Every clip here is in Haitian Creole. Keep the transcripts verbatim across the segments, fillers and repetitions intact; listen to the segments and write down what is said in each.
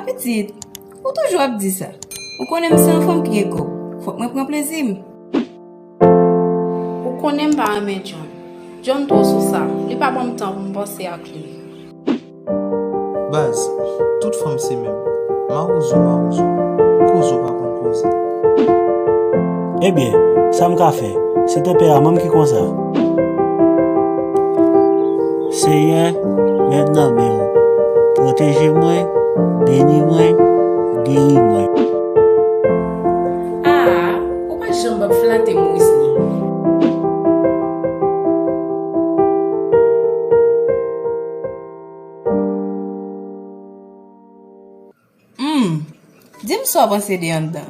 Pitit, ou toujou ap di sa. Ou konnen m se yon fanm ki gen kòb. Fòk mwen pran plezi m. Ou konnen m pa renmen John. John twò sou sa. Li pa ban m tan pou m panse ak li. Baz, tout fanm se menm. Mawozo, mawozo. Kozo pa konn koze. Ebyen, sa m ka fè? Se tanperaman m ki konsa. Senyè, men m nan men w. Pwoteje mwen, beni mwen, geri mwen. Ah, ou pa janm ap flate m, Wisny. Hmm, di m sa w panse de anndan.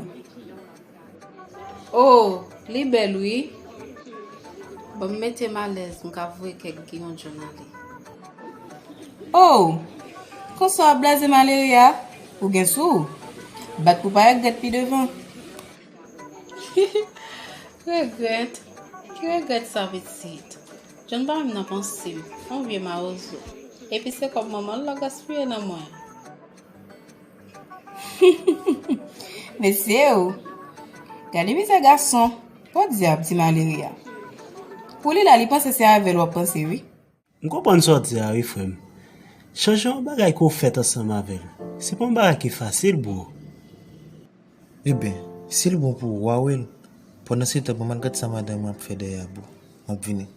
Oh, li bèl wi. Ban m mete m alèz, m ka voye kèk giyon John ale. Oh, konsa w ap blaze malere a? Ou gen sou ou. Bat pou pa regrèt pi devan. Regrèt? Ki regrèt sa pitit? John pa menm nan panse m. Yon vye mawozo. Epi se kòb manman l l ap gaspiye nan mwen. Mesye o, gade mizè gason, podyab ti malere a. Pou li la, li panse se avè l w ap panse wi. M konprann sa w di a wi, frè m. Chanje yon bagay ke w fèt ansanm avè l, se pa yon bagay ki fasil, bro. Ebyen, si l bon pou ou, w a wè l. Pandansetan, ban m al gad sa madanm mwen ap fè dèyè a, bro. M ap vini.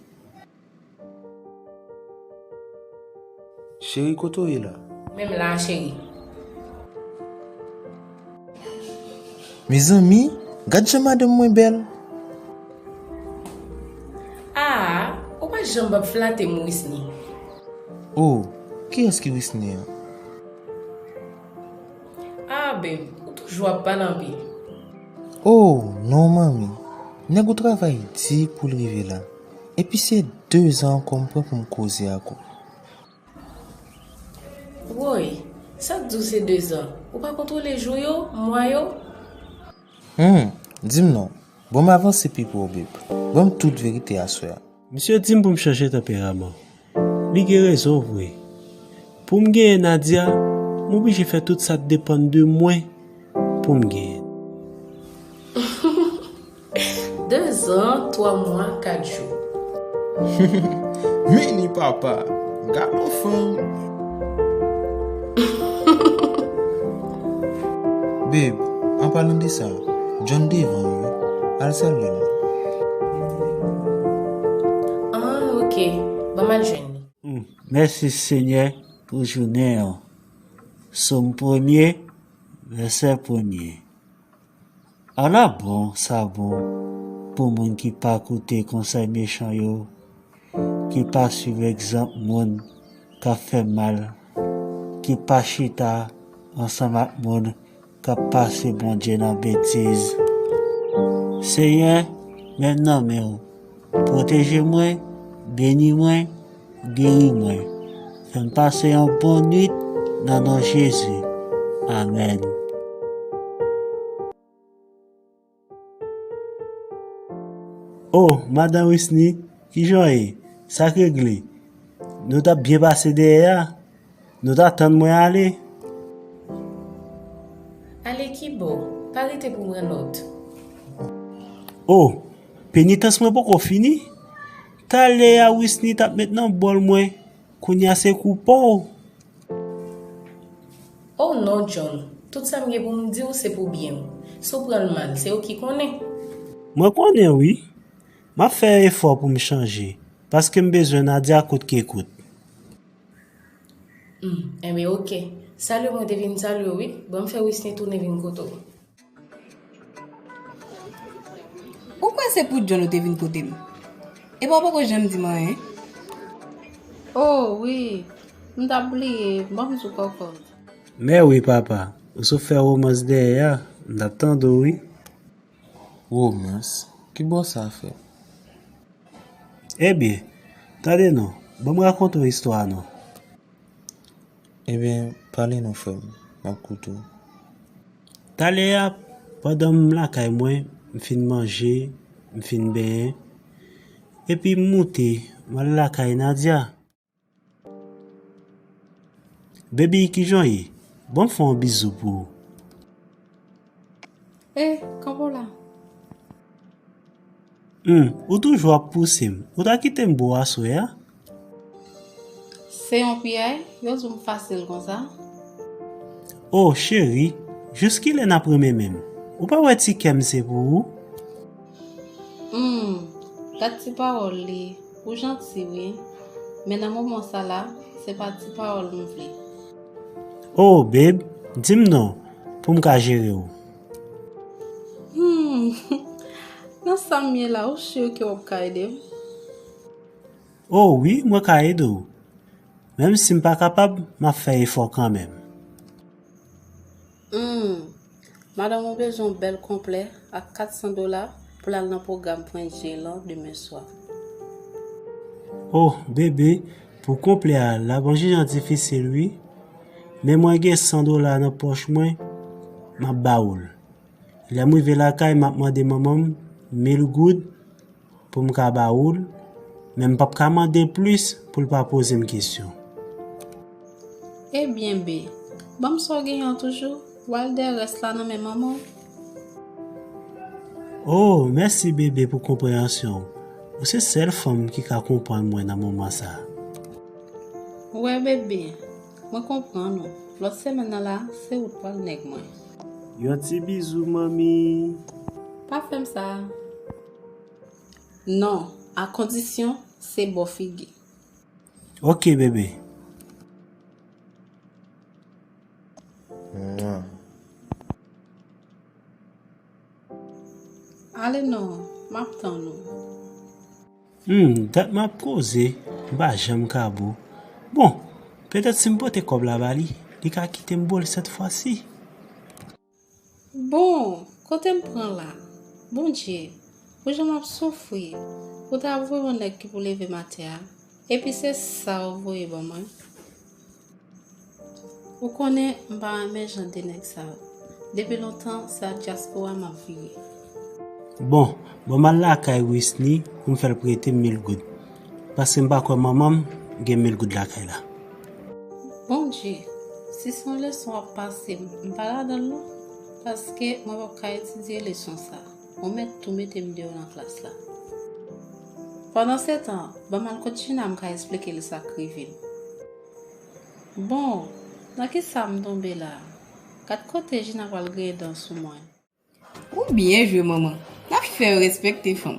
Cheri, kote w ye la? Men m la, cheri. Mezanmi, gad jan madanm mwen bèl. Ah, ou pa janm ap flate m, Wisny. Oh, kiyès ki Wisny an? Ah, babe, ou toujou ap pale anpil. Oh, non, manmi. Nèg ou travay di pou l rive la. Epi se dezan ankò m pran pou m koze ak ou. Woy, sa k di w se dezan? Ou pa kontwole jou yo, mwa yo? Hmm, di m non. Bon, m avanse pi pre w, babe. Ban m tout verite aswè a. Misye di m pou m chanje tanperaman. Li gen rezon vre. Pou m genyen Nadia, m oblije fè tout sa k depann de mwen pou m genyen. Dezan, twa mwa, kat jou. Mini papa, gad yon fanm. Babe, an palan de sa, John devan wi. Al salye l. Ah, ok. Ban m al jwenn li. Hmm, mèsi Senyè pou jounen an. Sòm premye, vèsè premye. Ala bon sa bon pou moun ki pa koute konsèy mechan yo, ki pa swiv egzanp moun k ap fè mal, ki pa chita ansanm ak moun k ap pase Bondye nan betiz. Senyè, men m nan men w. Pwoteje mwen, beni mwen, geri mwen. Fè m pase yon bon nwit nan non Jezi. Amèn. Oh, madan Wisny, kijan w ye? Sa k regle? Nou t ap byen pase dèyè a. Nou t ap tann mwen ale. Ale kibò? Pa rete pou pran nòt. Oh, penitans mwen poko fini. Talè a Wisny t ap met nan bòl mwen. Kounye a se kou pa w. Oh non, John. Tout sa m gen pou m di w, se pou byen w. Si w pran l mal, se ou ki konnen. Mwen konnen wi. M ap fè efò pou m chanje, paske m bezwen Nadia kout ke kout. Hmm, enben, ok. Salye mwen te vin salye w, wi. Ban m fè Wisny tounen vin kote w. Ou kwè se pou John ou te vin kote m? Epa w poko janm di m anyen? Oh, wi. M t ap bliye. Ban m di w kòkòt. Mè wi, papa. Ou sot fè womans dèyè a. M t ap tande w, wi. Womans? Kibò sa fèt? Ebyen, tande non, ban m rakonte w istwa a non. Ebyen, pale non, frè m, m ap koute w. Talè a, pandan m lakay mwen, m fin manje, m fin benyen, epi m moute, m al lakay Nadia. Baby, kijan w ye? Bon, fè yon bizou pou ou. E, kanpe w la. Hmm, ou toujou ap pouse m. Ou ta kite m bo aswè a? Se yon piyay, yo di w m fasil konsa? Oh, cheri, jiskilè n ap renmen menm? Ou pa wè ti kè m se pou ou? Hmm, gad ti pawòl li. Ou janti wi. Men nan moman sa la, se pa ti pawòl m vle. Oh, babe, di m non, pou m ka jere w. Hmm, nan sa m ye la, ou si ke w ap ka ede m? Oh wi, mwen ka ede w. Menm si m pa kapab, m ap fè efò kanmenm. Hmm, madanm ou bezwen yon bèl konplè ak kat san dola pou l al nan pwogram Prince Jay lan demen swa. Oh, bebe, pou konplè a, la bon jan difisil wi. Men mwen gen san dola nan pòch mwen, m ap ba ou l. Lè m rive lakay, m ap mande manman m mil goud pou m ka ba ou l, men m p ap ka mande l plis pou l pa poze m kesyon. Ebyen, be, ban m sa w genyen an toujou, w al dèyè rès la nan men manman w. Oh, mèsi, bebe, pou konpreyansyon w. Ou se sèl fanm ki ka konprann mwen nan moman sa a. Wè, bebe, mwen konprann ou. Lòt semèn nan la, se ou t pral nèg mwen. Yon ti bizou, manmi. Pa fè m sa. Non, a kondisyon, se bò figi. Ok, bebe. Mwa. Ale non, m ap tann ou. Hmm, dat m ap koze, m pa janm ka bo. Bon, petèt si m pote kòb la ba li, li ka kite m bo l sèt fwa si. Bon, kote m pran la? Bondye, pou jan m ap soufri, ou ta voye yon nèg ki pou leve m atè a, epi se sa ou voye ban mwen? Ou konnen m pa renmen jan de nèg sa yo. Depi lontan, se ak dyaspora m ap vire. Bon, bon, m al lakay Wisny pou m fè l prete m mil goud. Paske m pa kwè manman m gen mil goud lakay la. Bondye, si se yon leson w ap pase m, m pa ladan l non. Paske mwen p ap ka etidye leson sa. Ou mèt tou mete m deyò nan klas la. Pandansetan, ban m al kot Jina, m ka esplike l sa k rive m. Bon, nan kisa m tonbe la? Gad kote Jina pral griyen dan sou mwen. Ou byen jwe, manman. N ap fè yo respekte fanm.